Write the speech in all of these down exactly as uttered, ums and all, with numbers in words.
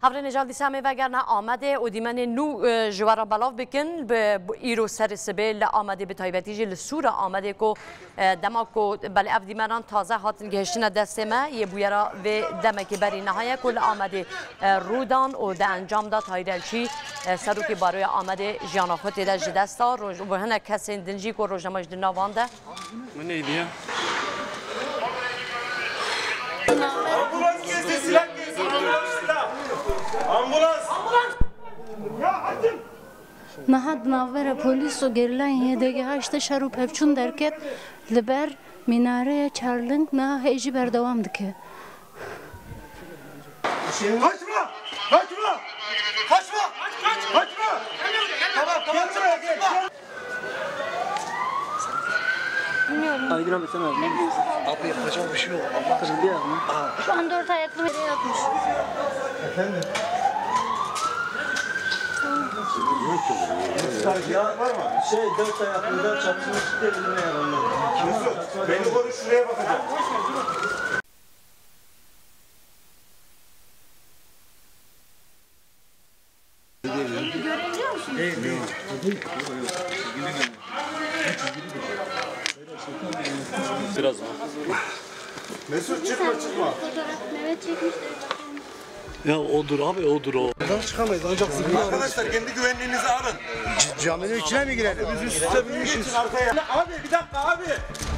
Hevrê Nêcal, dîsa em ê vegerine Amedê û dîmenên nû, e, ji we re belav bikin. Bi, bi îro serê sibê li Amedê, bi taybetî jî li Sûra Amedê ku, e, dema ku belê ev dîmenan taze hatin gihiştine destê me, yê bûyera vê demekê berî niha ye ku li Amedê, e, rû dan û di encam de Tahîr Elçî, e, serokê baroya Amedê jiyana xwe tê de ji dest da. Roj-, û hinek kesên din jî ku rojname ji di nav wan de. Bu neydi ya? Ambulans gelsin, silah gelsin, ambulans, silah. Ambulans. Niha di navbera polîs û gerîlayên Y D G H de şer û pevçûn derket, li ber mînareya Çarling niha hê jî berdewam dike. Kaçma! Kaçma! Kaçma! Kaçma! Tamam, tamam, gel, gel. Bilmiyorum. Aydın abi, sen abi. Abi, yapacak bir şey yok. Allah Kırıldı ya. Şu an dört ayaklı yere yatmış. Efendim? Ya, şey, dört ayaklı da çatışma çıktı, elime yaralandı. Mesut, beni koru, şuraya bakacağım. Görebiliyor musunuz? Biraz daha. Mesut, çıkma, çıkma. Fotoğraf Mehmet çekmiş de. Ya odur abi, odur o. Buradan çıkamayız ancak zibini alırız. Arkadaşlar, kendi güvenliğinizi alın. C-, caminin içine mi girelim? Biz üst üste binmişiz. Arkaya. Abi, bir dakika abi.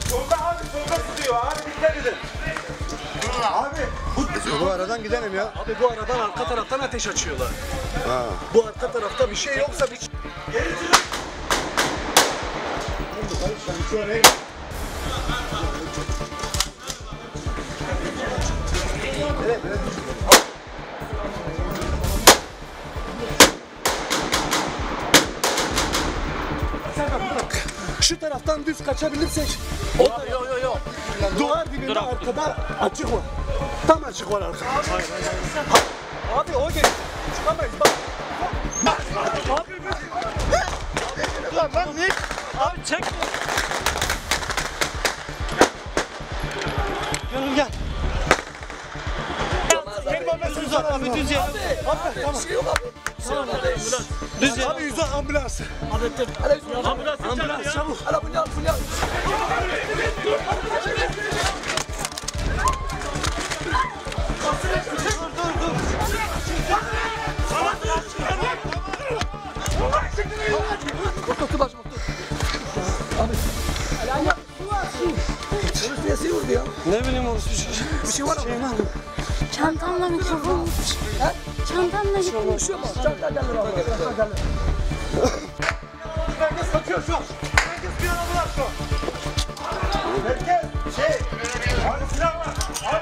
Solda abi, solda sıkıyor abi, dikkat edin. Abi, bu Bu aradan gidelim ya. Abi, bu aradan arka taraftan ateş açıyorlar. Ha. Bu arka tarafta bir şey yoksa bir... Geri çıkın. Şu taraftan düz kaçabilirsek. Yok, yok, yok, yok. Duvar dibinde. Dur abi, dur. Arkada açık var. Tam açık var arka. Abi, o geliyor. Çıkamayız bak. Abi, ulan lan ne? Abi çek. Gönül gel. Gel baba, sen uzat abi, düz yere. Abi, tamam. Düz yere. Abi, yüzde ambulans. Ambulans. Ambulans çabuk. Hala bu ne, bu ne? Dur, dur, dur. Otur, otur başım, otur. Abi. Polis niye seni vurdu ya? Ne bileyim, orospu çocuğu. Bir şey var mı? Şey var mı? Çantamla mikrofon. Ha? Çantamla mikrofon. Bir şey olmaz. Çanta gelir abi. Çanta gelir. Herkes kaçıyor şu an. Herkes bir arabaya şu an. Herkes şey. Abi silah var. Abi.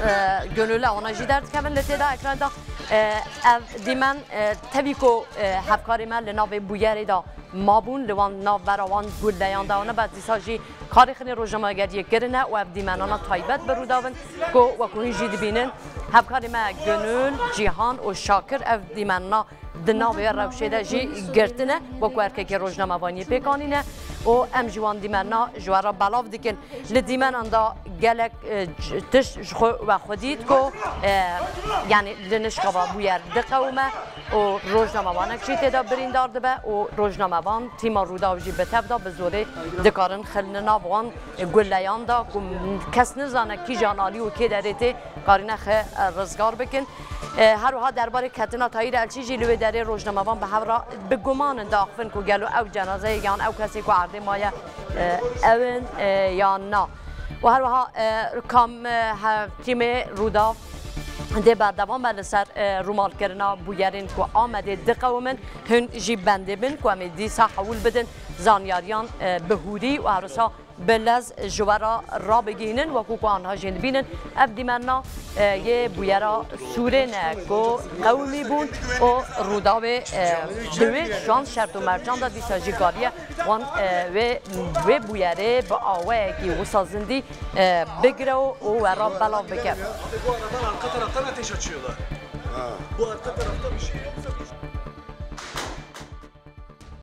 E, Gönüle ona jî derdikevin li têda ekran da. E, ev dîmen, e, tevî ku, e, hevkarê me li navê bûyerê de mabûn, li wan navbera wan guleyan de wan e, bes dîsa jî karê xinê rojnamegeriyê kirine û ev dîmenana taybet bi rû davin ku wekû hûn jî dibînin, hevkarê me Gönül, Cîhan û Şakir ev dîmenana di navê rewşê de jî girtine, wekû erkekê rojnamevaniyê pêk anîne û em jî wan dîmenana ji we re belav dikin. Li dîmenan de gelek, e, c-, tişt ji xwe we xwe dît ku, e, yanî li nişka ve bûyer diqewime û rojnamevanek jî tê de birîndar dibe û rojnamevan tîma Rûdaw jî bi tev de bi zorê dikarin xilin nav wan guleyan de ku kes nizane kîjan alî û kê derê tê karîne xwe, e, rizgar bikin. E, her wiha derbarê ketina Tahîr Elçî jî li wê derê rojnamevan bi hev re bi guman in diaxivin ku gelo ew cenazeyê yan ew kesê ku erdê maye, e, ew in, e, yan na. Û her wiha, e, kam, e, he-, tîmê Rûdaw dê berdewam be li ser, e, rûmalkirina bûyerên ku Amedê diqewimin, hûn jî bendê bin ku em ê dîsa hewl bidin zanyariyan, e, bi hûrî û her wisa bi lez ji we re rabigihînin, wekû ku anha jî dibînin. Ev dîmenna, e, yê bûyera Sûrê ne ku qewimî bûn û Rûdawê, e, di wê şan şert û mercan de dîsa jî kariye wan, e, wê, wê bûyerê bi awayekî wisa zindî, e, bigire û, û we re belav bike. Abi, bu aradan arka taraftan ateş açıyorlar. Ha. Bu arka tarafta bir şey yoksa bir